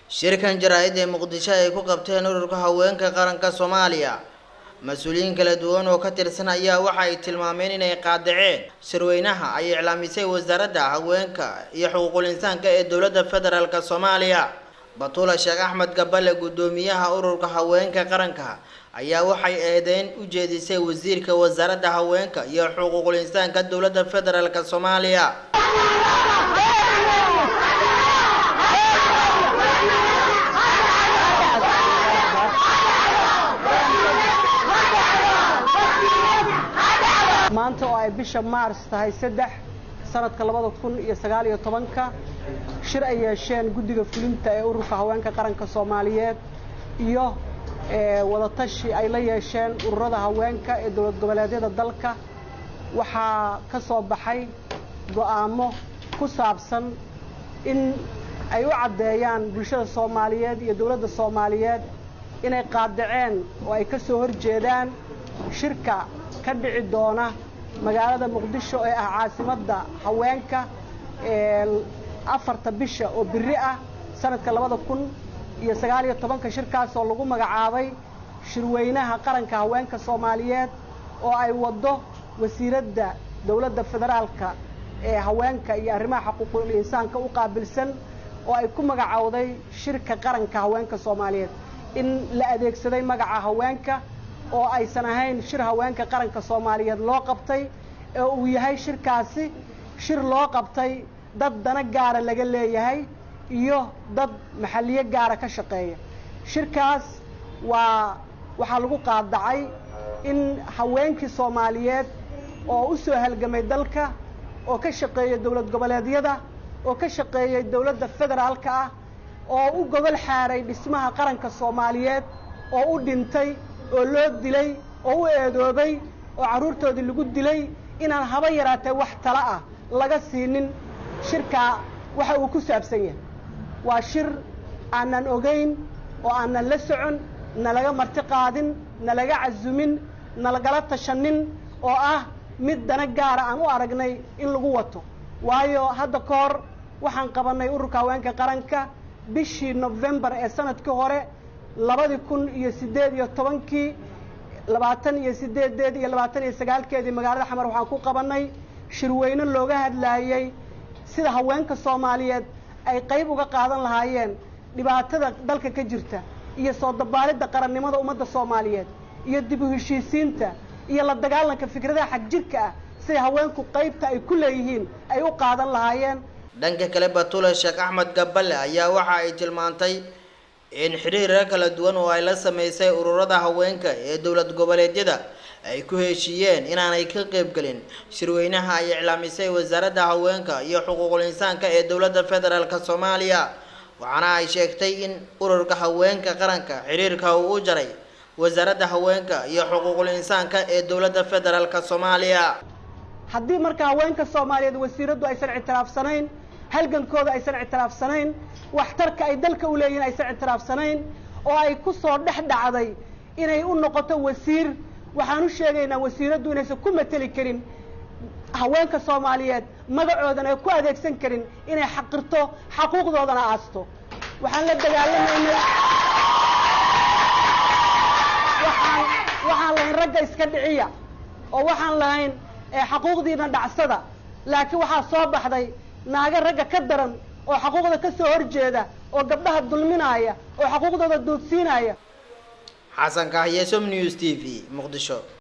Shirkan jaraa'id ee Muqdisho ay ku qabteen Ururka Haweenka Qaranka Soomaaliya, mas-uuliyiin kala duwan oo ka tirsan ayaa waxa ay tilmaameen inay qaadaceen shirweynaha ay iclaamisay Wasaaradda Haweenka iyo Xuquuqul Insaanka ee Dowladda Federaalk Soomaaliya. Batuula Sheekh Axmed Gabale, guddoomiyaha Ururka Haweenka Qaranka, ayaa waxay eedeyn u jeedisay wasiirka Wasaaradda Haweenka iyo Xuquuqul Insaanka Dowladda Federaalk Soomaaliya. Maanta oo ay bisha Maars tahay 3, sanadka 2019-ka, shir ay yeesheen guddiga fulinta ee Ururka Haweenka Qaranka Soomaaliyeed iyo wadatashi ay la yeesheen ururada haweenka ee dowlad goboleedyada dalka, waxaa ka soo baxay go'aamo ku saabsan in ay u caddeeyaan bulshada Soomaaliyeed iyo dowladda Soomaaliyeed inay qaadaceen oo ay ka soo horjeedaan shirka ka dhici doona magaalada Muqdisho ee ah caasimadda haweenka ee 4-ta bisha oo biri ah, sanadka 2019-ka. Shirkaasoo lagu magacaabay Shirweynaha Qaranka Haweenka Soomaaliyeed oo ay waddo wasiiradda dowladda federaalka ee haweenka iyo arrimaha xuquuqul insaanka u qaabilsan, oo ay ku magacowday Shirka Qaranka Haweenka Soomaaliyeed, in la adeegsaday magaca haweenka oo aysan ahayn shir haweenka qaranka Soomaaliyeed loo qabtay, ee uu yahay shirkaasi shir loo qabtay dad dana gaara laga leeyahay iyo dad maxalliyo gaara ka shaqeeya. Shirkaas waa waxaa lagu qaadacay in haweenkii Soomaaliyeed oo u soo halgamay dalka, oo ka shaqeeyay dowlad goboleedyada, oo ka shaqeeyey dowladda federaalka ah, oo u gogol xaaray dhismaha qaranka Soomaaliyeed, oo u dhintay, oo loo dilay, oo u eedoobay, oo carruurtoodii lagu dilay, inaan haba yaraatee wax tala ah laga siinin shirkaa. Waxa uu ku saabsan yahay waa shir aanan ogayn oo aanan la socon, nalaga marti qaadin, nalaga casumin, nalagala tashanin, oo ah mid dana gaara aan u aragnay in lagu wato. Waayo, hadda ka hor waxaan qabannay Ururka Haweenka Qaranka bishii Nofembar ee sanadkii hore 2018-kii, 28-deedii iyo 29-keedii, magaalada Xamar waxaan ku qabannay shirweyne looga hadlaayey sida haweenka Soomaaliyeed ay qayb uga qaadan lahaayeen dhibaatada dalka ka jirta iyo soo dabaalidda qarannimada ummadda Soomaaliyeed iyo dib u heshiisiinta iyo la dagaalanka fikradaha xagjirka ah, siday haweenku qaybta ay ku leeyihiin ay u qaadan lahaayeen. Dhanka kale, Batuula Sheekh Axmed Gabale ayaa waxa ay tilmaantay in xiriira kala duwan oo ay la sameysay ururada haweenka ee dowlad goboleedyada ay ku heshiiyeen inaanay ka qaybgelin shirweynaha ay iclaamisay Wasaaradda Haweenka iyo Xuquuqul Insaanka ee Dowladda Federaalk Soomaaliya. Waxaana ay sheegtay in Ururka Haweenka Qaranka xiriirka uu u jaray Wasaaradda Haweenka iyo Xuquuqul Insaanka ee Dowladda Federaalk Soomaaliya. Haddii marka haweenka Soomaaliyeed wasiiraddu aysan ictiraafsanayn, halgankooda aysan ictiraafsanayn, waxtarka ay dalka u leeyihin aysan ictiraafsanayn, oo ay ku soo dhex dhacday inay u noqoto wasiir, waxaan u sheegaynaa wasiiraddu inaysan ku mateli karin haweenka Soomaaliyeed, magacoodana ay ku adeegsan karin inay xaqirto, xaquuqdoodana aasto. Waxaan la dagaalamaynay, waxaan lahayn ragga iska dhiciya, oo waxaan lahayn xaquuqdiina dhacsada, laakiin waxaa soo baxday naaga ragga ka daran oo xaquuqda ka soo horjeeda, oo gabdhaha dulminaaya, oo xaquuqdooda duudsiinaya. Xasan Kahye, Som News TV, Muqdisho.